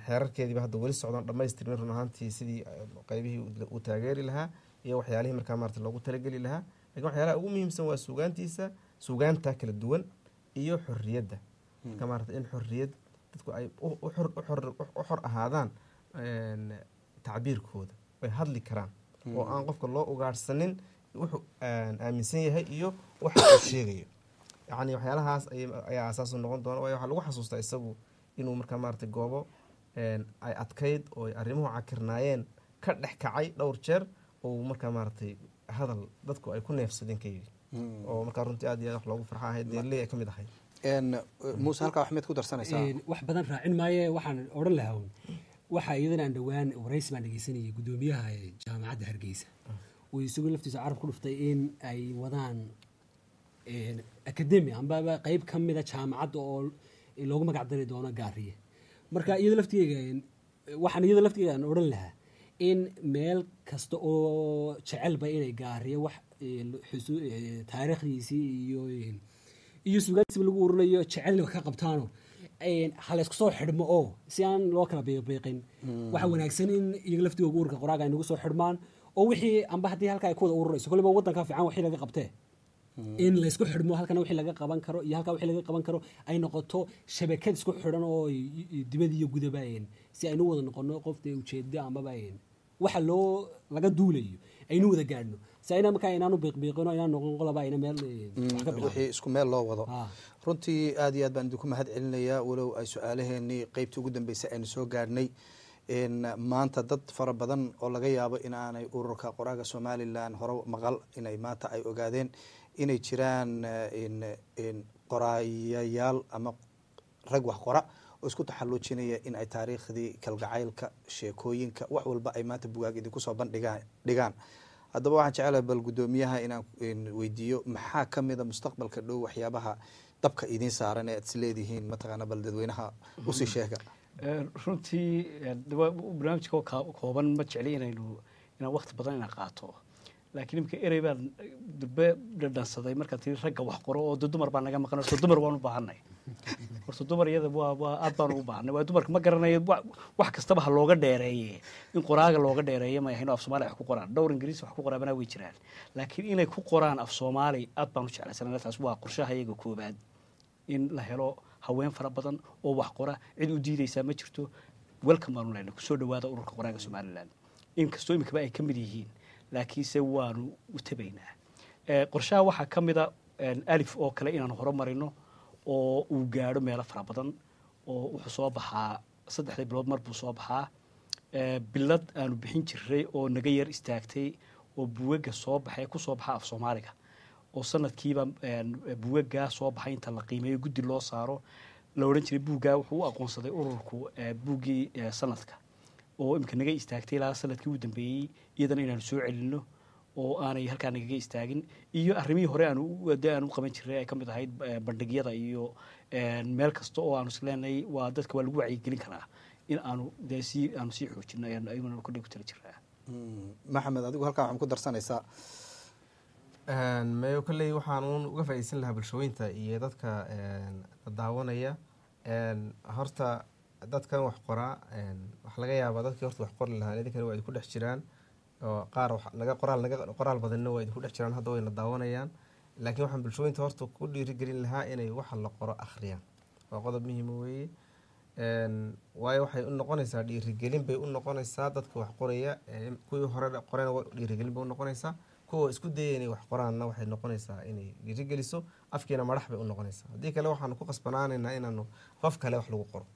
xeerarkeediiba hadda weli socdaan dhamaystirmin run ahaantii, sidii qeybihii uu taageeri lahaa iyo waxyaalihii markaa maarata loogu talageli lahaa. Lakin waxyaalaha ugu muhiimsan waa suugaantiisa, suugaanta kala duwan iyo xorriyadda marka maarata in xorriyad dadku ay u xor ahaadaan tacbiirkooda, ay hadli karaan oo aan qofka loo ugaarhsanin wuxuu aaminsan yahay iyo waxa uu sheegayo. Yacni waxyaalahaas ayaa asaas u noqon doona, waayo waxaa lagu xasuustaa isagu inuu markaa maarata goobo ay adkayd oo ay arrimuhu cakirnaayeen ka dhex kacay dhowr jeer, oo markaa maaragtay hadal dadku ay ku neefsadeen ka yidhi, oo markaa runtii aad iyo aad wax loogu farxa ahayd, deerley ay ka mid ahayd. Muuse, halkaa wax miyaad ku darsanaysaa? Wax badan raacin maaye, waxaan odhan lahaa un waxaa iyadana aan dhowaan waraysi baan dhegeysanayay guddoomiyaha jaamacadda Hargeysa, uu isagu laftiisa carab ku dhuftay in ay wadaan academy ambaba qeyb ka mida jaamacadda oo loogu magac dari doono Gaariye. Marka iyada laftigeega waxaan iyada laftigeega aan odhan lahaa in meel kasta oo jecelba inay Gaariye wax taariikhdiisii iyo sugaantiisiba lagu urinayo jecelna wax ka qabtaano, ha laysku soo xidhmo oo si aan loo kala biiqbiiqin. Waxa wanaagsan in iyaga laftigooga ururka qoraaga ay nagu soo xidhmaan, oo wixii amba haddii halka ay ku wada ururayso kolliba waddanka fiican wixii laga qabtee in laysku xidhmo, halkana wixii laga qaban karo iyo halkaa wixii laga qaban karo ay noqoto shabakad isku xidhan oo dibad iyo gudaba, si aynu wada noqono qof dee ujeedo amaba waxa loo laga duulayo aynu wada gaadhno, si ayna markaa inaanu biiqbiiqino, inaan noqon qolaba ayna meel wax ka bilaabno. Wixii isku meel loo wado. Runtii aad iyo aad baan idinku mahad celinayaa, walow ay su-aalaheenii qeybtii ugu dambeysay aynu soo gaadhnay. Maanta dad fara badan oo laga yaabo in aanay ururka qoraaga Somaliland hore maqal inay maanta ay ogaadeen inay jiraan qoraayayaal ama rag wax qora oo isku taxaluujinaya in ay taariikhdii kalgacaylka, sheekooyinka, wax walba ay maanta bugaag idinku soo bandhigaan dhigaan. Haddaba waxaan jecelahay bal guddoomiyaha inaan weydiiyo maxaa ka mida mustaqbalka dhow waxyaabaha dabka idiin saaran ee aad is leedihiin mataqaana, bal dadweynaha usii sheega. Runtii barnaamijka oo kooban ma jecli inaan waqti badan inaan qaato, laakiin imika erey baan durbe dhadhansaday markaad tiri ragga wax qoro oo de dumar baa naga maqan. Horta dumar waan u baahanay, horta dumar iyada waa aad baan ugu baahanay. Waa dumarka ma garanayo, wax kastaba ha looga dheereeye, in qoraaga looga dheereeye ma ahayn oo af Soomaali wax ku qoraan. Dhowr Ingiriis wax ku qoraabana way jiraan, laakiin inay ku qoraan af Soomaali aad baan u jeclaysanaa. Taas waa qorshaha iyaga koobaad, in la helo haween fara badan oo wax qora. Cid u diideysaa ma jirto, welcome baanu leenahay, kusoo dhawaada ururka qoraaga Somaliland, inkastoo iminkaba ay ka mid yihiin, laakiinse waanu u tabaynaa. Qorshaha waxaa ka mida Alif oo kale inaanu horumarino oo uu gaadho meelo fara badan, oo wuxuu soo baxaa 3-dii bilood mar buu soo baxaa. Bilad aanu bixin jiray oo naga yar istaagtay oo bugaga soo baxay ku soo baxa af Soomaaliga. Oo sanadkiiba buugagaa soo baxay inta la qiimeeyo guddi loo saaro la odhan jiray buuggaa wuxuu u aqoonsaday ururku buuggii sanadka, oo imika naga istaagtay ilaa sanadkii ugu dambeeyey, iyadana inaanu soo celinno oo aanay halkaa nagaga istaagin, iyo arrimihii hore aanu de aanu qaban jiray ay ka mid ahayd bandhigyada iyo meel kasta oo aanu isleenahay waa dadka waa lagu wacyigelin karaa in aanu dee sii aanu sii xoojino ayaanu ayaguna kolley ku tala jiraa. Maxamed, adigu halkaa waxaan ku darsanaysaa? Mayo, kolley waxaan uun uga faa'iideysan lahaa bulshooyinta iyo dadka la daawanaya. Horta dadkan wax qoraa waxaa laga yaabaa dadkii horta wax qori lahaa idinkana waa idinku dhex jiraan, oo qaar naga qoraal naga qoraal badanna waa idinku dhex jiraan, hadda wayna daawanayaan. Laakiin waxaan bulshooyinta horta ku dhiirigelin lahaa inay waxa la qoro akhriyaan, waa qodob muhiima weeye. Waayo waxay u noqonaysaa dhiirigelin bay u noqonaysaa dadka wax qoraya, kuwii hore qorena dhiirigelin bay u noqonaysaa, kuwa isku dayaya inay wax qoraanna waxay noqonaysaa inay dhiirigeliso, afkiina madax bay u noqonaysaa. Haddii kale waxaanu ku qasbanaanaynaa inaanu qof kale wax lagu qoro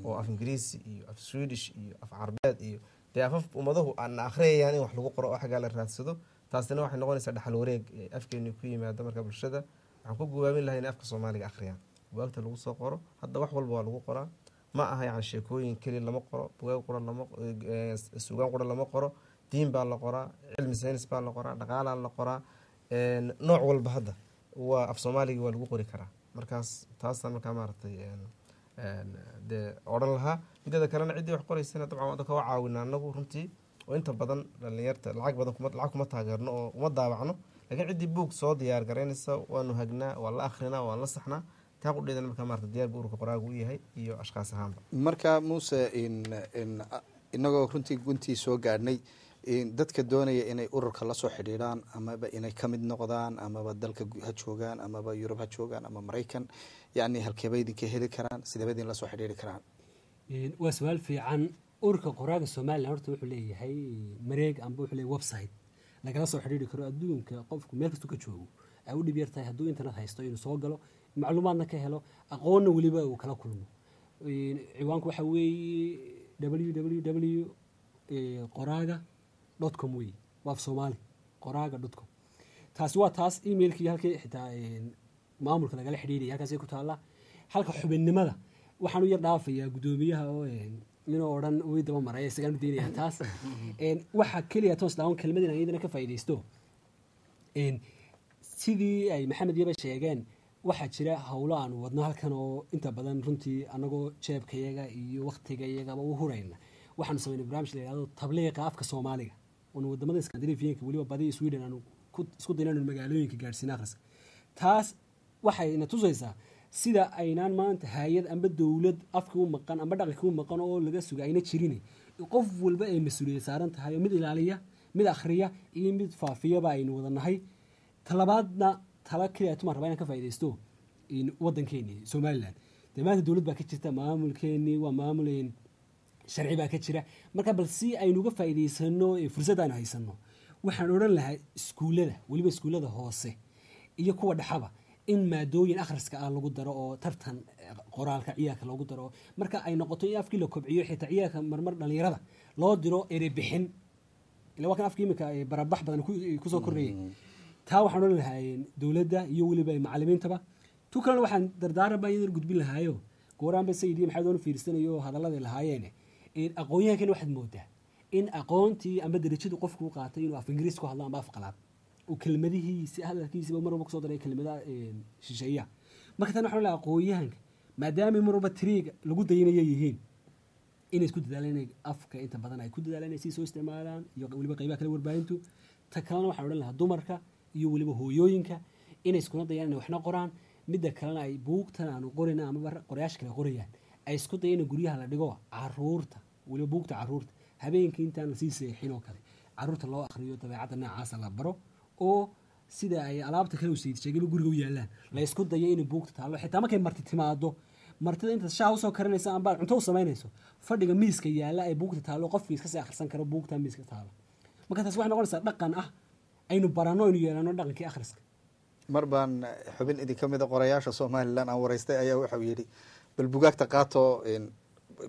oo af Ingiriisi iyo af Swedish iyo af Carbeed iyo dee afaf ummadahu aan akhriyayaan in wax lagu qoro oo xaggaa la raadsado. Taasina waxay noqonaysaa dhaxal wareeg afkeenu ku yimaado. Marka bulshada waxaan ku gubaabin lahaa inay afka Soomaaliga akhriyaan, bugaagta lagu soo qoro. Hadda wax walba waa lagu qoraa, ma aha yani sheekooyin keliya lama qoro, bugaag qura lama, suugaan qura lama qoro, diin baa la qoraa, cilmi saynis baa la qoraa, dhaqaalaa la qoraa, nooc walba hadda waa af Soomaaliga waa lagu qori karaa. Markaas taasaan markaa maaragtay dee odhan lahaa. Mideeda kalena ciddii wax qoraysana dabcan dadka waa caawinaa anagu runtii, oo inta badan dhalinyarta lacag badan kuma lacag kuma taageerno oo uma daabacno, laakiin ciddii buug soo diyaar garaynaysa waanu hagnaa, waan la akhrinaa, waan la saxnaa. Taa qudheedana markaa maarata diyaar buu ururka qoraagu u yahay iyo ashkaas ahaanba. Marka Muuse, inagoo runtii guntii soo gaadhnay, dadka doonaya inay ururka la soo xidhiidhaan amaba inay ka mid noqdaan, amaba dalka ha joogaan amaba Yurub ha joogaan ama Maraykan, yacni halkeeba idinka heli karaan, sideeba idin la soo xidhiidhi karaan? Waa su-aal fiican. Ururka qoraaga Somalilan horta wuxuu leeyahay mareeg amba wuxuu leeyahay website lagala soo xidhiidhi karo adduunka. Qofku meel kastuu ka joogo ay u dhib yar tahay hadduu internet haysto inuu soo galo, macluumaadna ka helo, aqoonna weliba uu kala kulmo. Ciwaanku waxa weeye www.qoraaga.com wey, waa af Soomaali, qoraaga.com. Taasi waa taas. Emailkii halkii xitaa maamulka lagala xidhiidhaya halkaasay ku taallaa. Halka xubinnimada waxaan u yar dhaafayaa guddoomiyaha oo inuu odhan uu daba maraya, isagaan u daynaya taas. Waxa keliya toos daawan kelmad inaan iyadana ka faa'iidaysto. Sidii ay Maxamed yaba sheegeen, waxaa jira howlo aanu wadno halkan oo inta badan runtii anagoo jeebkayaga iyo waktigayagaba u hurayna. Waxaanu samaynay barnaamij la yidhahdo tabliiqa afka Soomaaliga oonu wadamada Scandinavianka, weliba badi Sweden, aanu isku dayna inaynu magaalooyinka gaadhsiina akhriska. Taas waxayna tusaysaa sida aynaan maanta hay-ad amba dowlad afka u maqan amba dhaqanka u maqan oo laga suga ayna jirin, qof walba ay mas-uuliyad saaran tahay oo mid ilaaliya, mid akhriya iyo mid faafiyaba aynu wada nahay. Talabaadna tala keliya tumaan rabaa inaan ka faa'iidaysto. In waddankeeni Somaliland dee maanta dowlad baa ka jirta, maamulkeeni waa maamul sharci baa ka jira. Marka bal si aynu uga faa'iidaysano fursad aynu haysano, waxaan odhan lahaa iskuullada, weliba iskuullada hoose iyo kuwa dhexaba, in maadooyin akhriska ah lagu daro oo tartan qoraalka ciyaalka loogu daro. Marka ay noqoto in afkii la kobciyo, xitaa ciyaalka marmar dhalinyarada loo diro erey bixin, ila waa kan afkii iminka barabax badan kusoo kordhayay. Taa waxaan odhan lahaa dowladda iyo weliba macalimiintaba. Tu kalena waxaan dardaaran baa iyadana gudbin lahaayo, gooraanba Sayid iyo Maxamed oon fiirsanayo hadalladay lahaayeen. Aqoonyahankan waxaad moodaa in aqoontii amba darajadu qofku u qaatay inuu af Ingiriis ku hadlo amba af qalaad uu kelmadihiisi hadalkiisiba mar walba kusoo daray kelmadaha shisheeyaha. Marka tan waxaan lahaa aqoonyahanka, maadaama mar walba triig lagu daynayo yihiin, inay isku dadaalaan inay afka inta badan ay ku dadaalaan inay sii soo isticmaalaan iyo weliba qaybaha kale warbaahintu. Ta kalena waxaan odhan lahaa dumarka iyo weliba hooyooyinka inay iskuna dayaan inay waxna qoraan, midda kalena ay buugtan aanu qorina amaba qorayaasha kale qorayaan ay isku dayaan in guryaha la dhigo caruurta, weliba buugta caruurta habeenkii intaan lasii seexin oo kale caruurta loo akhriyo, dabeecadda noocaasa la baro, oo sida ay alaabta kale u Sayid sheegayba guriga u yaalaan la isku dayo inay buugta taallo. Xitaa markay marti timaado, martida intaad shaah usoo karinaysa amba aad cunto u samaynayso, fadhiga miiska yaalla ay buugta taallo, qofkii iska sii akhrisan karo buugta miiska taalo. Marka taas waxay noqonaysaa dhaqan ah aynu baranno, aynu yeelano dhaqankii akhriska. Mar baan xubin idin ka mid a qorayaasha Somalilan aan waraystay ayaa waxau yidhi, bal bugaagta qaato,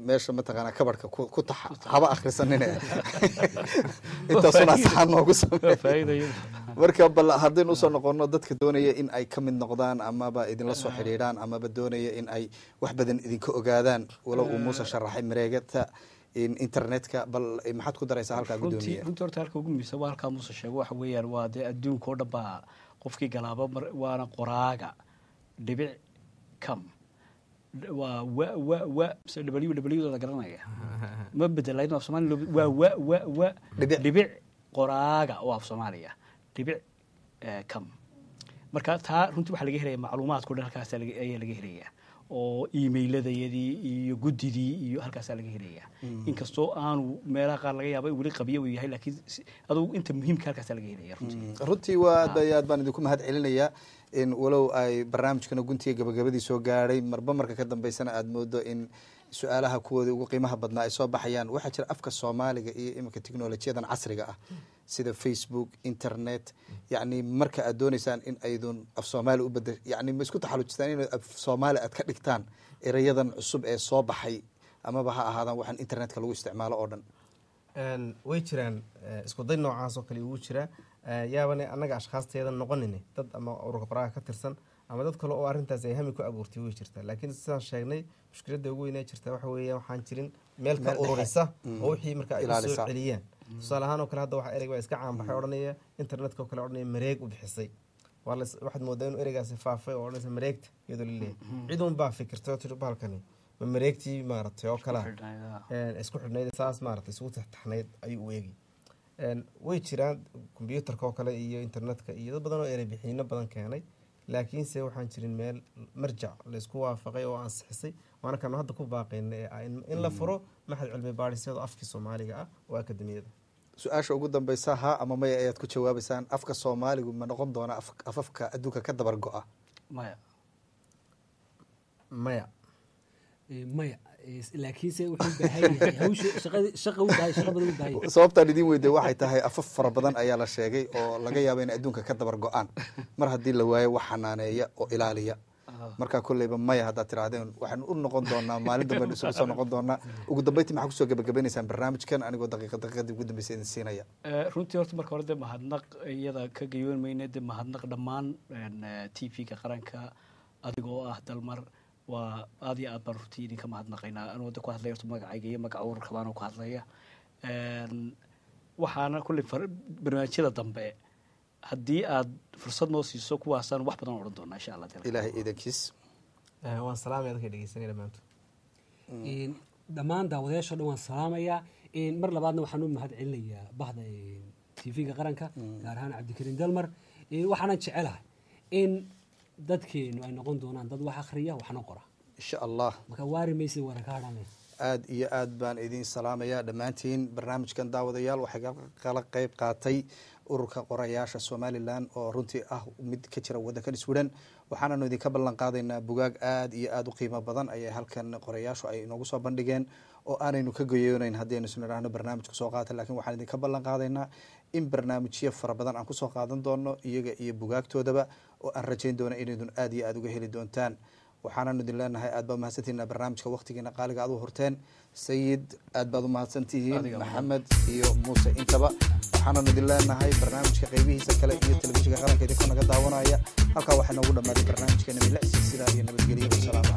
meesha mataqaanaa kabarhka ku taxa, haba akhrisanine, intaasuna saxaan noogu sameey. Marka bal haddaynu usoo noqono dadka doonaya in ay ka mid noqdaan amaba idinla soo xidhiidhaan amaba doonaya in ay wax badan idinka ogaadaan, walow uu Muuse sharaxay mareegata internetka, bal maxaad ku daraysaa halkaa, gudoomiye? Runtii horta halka ugu muhiimsan waa halkaa Muuse sheego, waxa weeyaan waa dee adduunka oo dhan baa qofkii galaaba mar waana qoraaga.com, waa wa wa wa mise w w da garanaya ma bedelayn af Soomaali, waa wa wa wa dhibic qoraaga oo af Soomaaliya dhibic com. Marka taa runtii waxaa laga helaya macluumaadka o dhan, halkaas ayaa laga helaya oo emailadayadii iyo guddidii iyo halkaasaa laga helaya, inkastoo aanu meelaha qaar laga yaaba in weli qabiyo uu yahay, laakiin adugu inta muhiimka halkaasaa laga helaya runtii. Runtii waa aad aad baan idinku mahad celinayaa, in walow ay barnaamijkana guntiga gabagabadii soo gaadhay, marba marka ka dambeysana aada moodo in su-aalaha kuwoodii ugu qiimaha badnaa ay soo baxayaan. Waxaa jira afka Soomaaliga iyo iminka technolojiyadan casriga ah sida Facebook, internet, yacni marka aad dooneysaan in aydun af Soomaali u bedel, yani ma isku taxalujistaan in af Soomaali aad ka dhigtaan erayadan cusub ee soo baxay, amaba ha ahaadaan waxaan internetka lagu isticmaalo oo dhan? Way jiraan isku day noocaas oo kale ugu jira, yaabane annaga ashkhaasteeda noqonin dad ama ururka qoraaga ka tirsan ama dad kale oo arrintaas ay hami ku abuurtay way jirtaa. Laakiin sidaan sheegnay, mushkiladda ugu weynaa jirta waxa weeya waxaan jirin meel ka ururisa oo wixii marka ay usoo celiyaan. Tusaale ahaan oo kale, hadda waxa ereyg baa iska caanbaxay odhanaya internetka oo kale odhanaya mareeg u bixisay. Waxaad moodaa inuu ereygaasi faafay oo odhanaysa mareegta, iyadoo la leeyahay cid un baa fikirtay oo tiri bahalkani ma mareegtii maaragtay oo kalaa isku xidhnayd, saas maaragtay isugu taxnayd ayuu u eegi. Way jiraan kombyuutarka oo kale iyo internetka iyo dad badan oo erey bixiino badan keenay, laakiinse waxaan jirin meel marjac laysku waafaqay oo ansixisay. Waana kanu hadda ku baaqayna ee ah in la furo maxad cilmi baadhisyada afkii Soomaaliga ah oo akademiyada. Su-aasha ugu dambeysa, ha ama maya ayaad ku jawaabaysaan: afka Soomaaligu ma noqon doona afafka adduunka ka dabar go-a? Maya. Maya. Maya, laakiinse wuxuu u baahan yahay hawsha shaqadi, shaqa u baahan, shaqa badan u baahan yahay. Sababtaan idiin weydiye waxay tahay afaf fara badan ayaa la sheegay oo laga yaaba inay adduunka ka dabar go-aan mar haddii la waayo wax xanaaneeya oo ilaaliya. Marka kolleyba maya haddaad tirahdeen, waxaan u noqon doonaa maalin dambe isugu soo noqon doonaa. Ugu dambeyntii, maxaa kusoo gabagabaynaysaan barnaamijkan, anigoo daqiiqa daqiiqadii ugu dambeysay idin siinaya? Runtii horta marka hore de mahadnaq iyada ka gayoon mayne, de mahadnaq dhammaan TV-ga qaranka, adigoo ah Dalmar, waa aad iyo aad baan runtii idinka mahadnaqaynaa. Anuu de ku hadlaya horta magacayga iyo magaca ururka baanoo ku hadlaya. Waxaana kulley barnaamijyada dambe haddii aad fursad noo siiso kuwaasaan wax badan odhan doonaa, insha Allah. Ilaahay iidankiis. Waan salaamaya dadka dhegeysanaya dhammaantood. Dhammaan daawadayaasha o dhan waan salaamayaa. Mar labaadna waxaan u mahad celinayaa bahda TV-ga qaranka, gaar ahaan Cabdikariin Dalmar. Waxaanan jecelahay in dadkeenu ay noqon doonaan dad wax akhriya waxna qora. Insha Allah. Marka waari maysid, waana ka hadhanay. Aad iyo aad baan idin salaamayaa dhammaantiin. Barnaamijkan, daawadayaal, waxay kala qeyb qaatay ururka qorayaasha Somalilan oo runtii ah mid ka jira waddankan Sweden, waxaananu idinka ballan qaadaynaa bugaag aad iyo aada u qiimo badan ayay halkan qorayaashu ay inoogu soo bandhigeen oo aanaynu ka goyoonayn haddii aynu isna idhaahno barnaamijka soo qaata. Lakin waxaan idinka ballan qaadaynaa in barnaamijyo fara badan aan kusoo qaadan doono iyaga iyo bugaagtoodaba, oo aan rajayn doono inaydun aad iyo aada uga heli doontaan. Waxaananu idin leenahay aad baad umahadsantihiin barnaamijka waqtigiina qaaliga aad u horteen. Sayid, aad baad umahadsantihiin, Maxamed iyo Muuse intaba. Waxaananu idin leenahay barnaamijka qeybihiisa kale iyo telefishinka qaranka idinkoo naga daawanaya, halkaa waxaa noogu dhamaaday barnaamijkeena milicsi. Sidaa iyo nabadgelyo, wasalaamu.